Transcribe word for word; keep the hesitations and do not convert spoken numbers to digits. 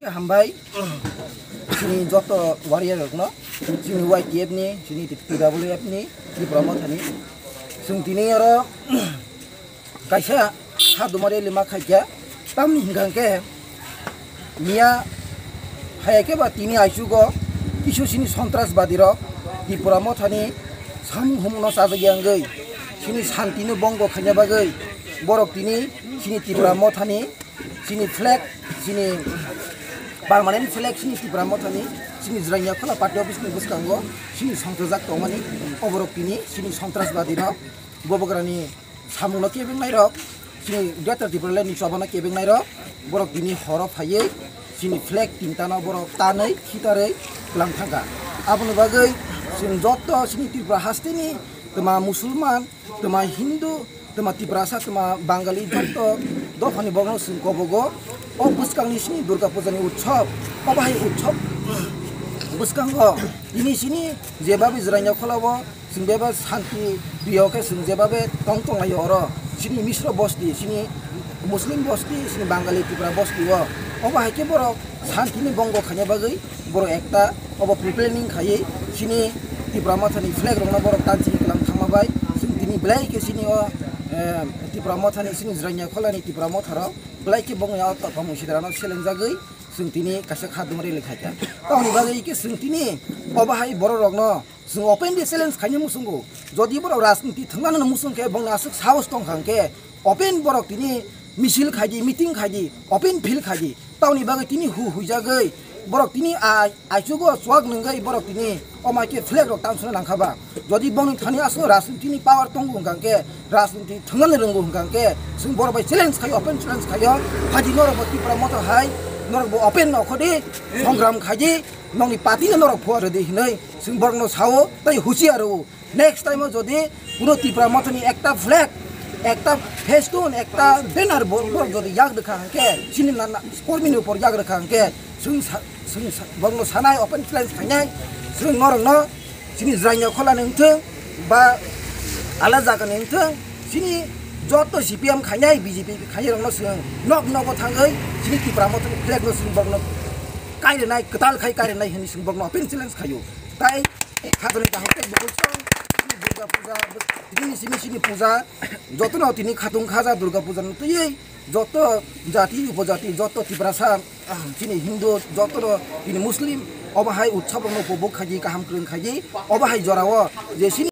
Hambai, chini joto warrior rokno, chini Y T F ni, chini T W F ni, Tipra Mothani. Chwng tini oro kaisa saduma rally ma khaikha, tamni hwnkha hwnkhe miya hayakhe ba tini aichugo kisu chini sontrasbadi rok Tipra Mothani samung humno chajagya wngwi chini santino bongo khaina bagwi borok tini chini Tipra Mothani chini flag, chini permanent flag, chini Tipra Mothani, chini Jranya Khola party office ni bwskango chini songchajak tongmani, oborok tini chini sontrasbadi rok, bobograni samungno kebengnairok, chini Greater Tipraland ni chobano kebengnairok, borok tini horo phaiwi chini flag tintano borok tanwi khitarwi twlang thangkha. Aboni bagwi chwng joto chini Tripura hasteni twma Musulman, twma Hindu, twma Tiprasa, twma Bangali joto dophani borokno chwng kobogo. O bwskangni chini Durga Puja ni utsob, o bahai utsob bwskango tini chini jebabe Jranya Khola o chwng bebak santi priyo khe chwng jebabe tong tonglaio oro. Chini Misro bosti, chini Muslim bosti, chini Bangali Tipra bosti o. Obo hai khe borok santini bongo khaina bagwi borok ekta obo pre-planning khaiwi chini Tipra Mothani flag rokno borok tansi kwlang thangma bai chwng tini belai khe chini o, eh, Tipra Mothani chini Jranya Kholani Tipra Motharo belai khe bongni o tongmung sidrano selenjagwi chwng tini kaisa kha duma rally khaikha. Tamoni bagwi khe chwng tini obo hai borok rokno chwng openly challenge khaina muchungo. Jodi borok rajniti thwngna muchung khe bongni aswk sahos tongkha hwnkhe open borok tini misil khaidi, meeting khaidi, open field khaidi. Tamoni bagwi tini hu huijagwi borok tini a-, aichugo chuak nungwi borok tini omai khe flag rok tansuna nangkha ba. Jodi bongni thani aswk rajniti ni power tongo hwnkha hwnkhe, rajniti thwngna rwngo hwnkha hwnkhe, chwng borok bai challenge khaio, open challenge khaio. Haji norok bo Tipra Motha hai, norok bo open no khodi, songram khaidi, nongni party no norok phuar rwdi hinwi chwng borokno sao, tei huchiar rwo. Next time o jodi kuno Tipra Mothani ekta flag, ekta festoon, ekta banner bo-, borok jodi yak rwkha hwnkhe, chini na, na, kormini upor yak rwkha hwnkhe, chwng sa-, chwng sa-, borokno sanai open challenge khainai, chwng norokno chini Jranya Kholani wngthwng ba ala jagani wngthwng, chini joto C P M khainai, B J P khainai rokno chwng nok nogo thangwi chini Tipra Mothani flag no chwng borokno kairwnai, kwtal khai kairwnai hwnwi chwng borokno open challenge khaio. Tai khatungni kaham tei bwkhuksong, chini Durga puja, tini simi sini puja, jotono tini khatung khaja Durga puja no twiwi joto jati upojati, joto Tiprasa, chini Hindu, jotono tini Muslim, obo hai utsaborokno upobhog khaidi, kaham kwrwng khaidi, obo hai jorao je chini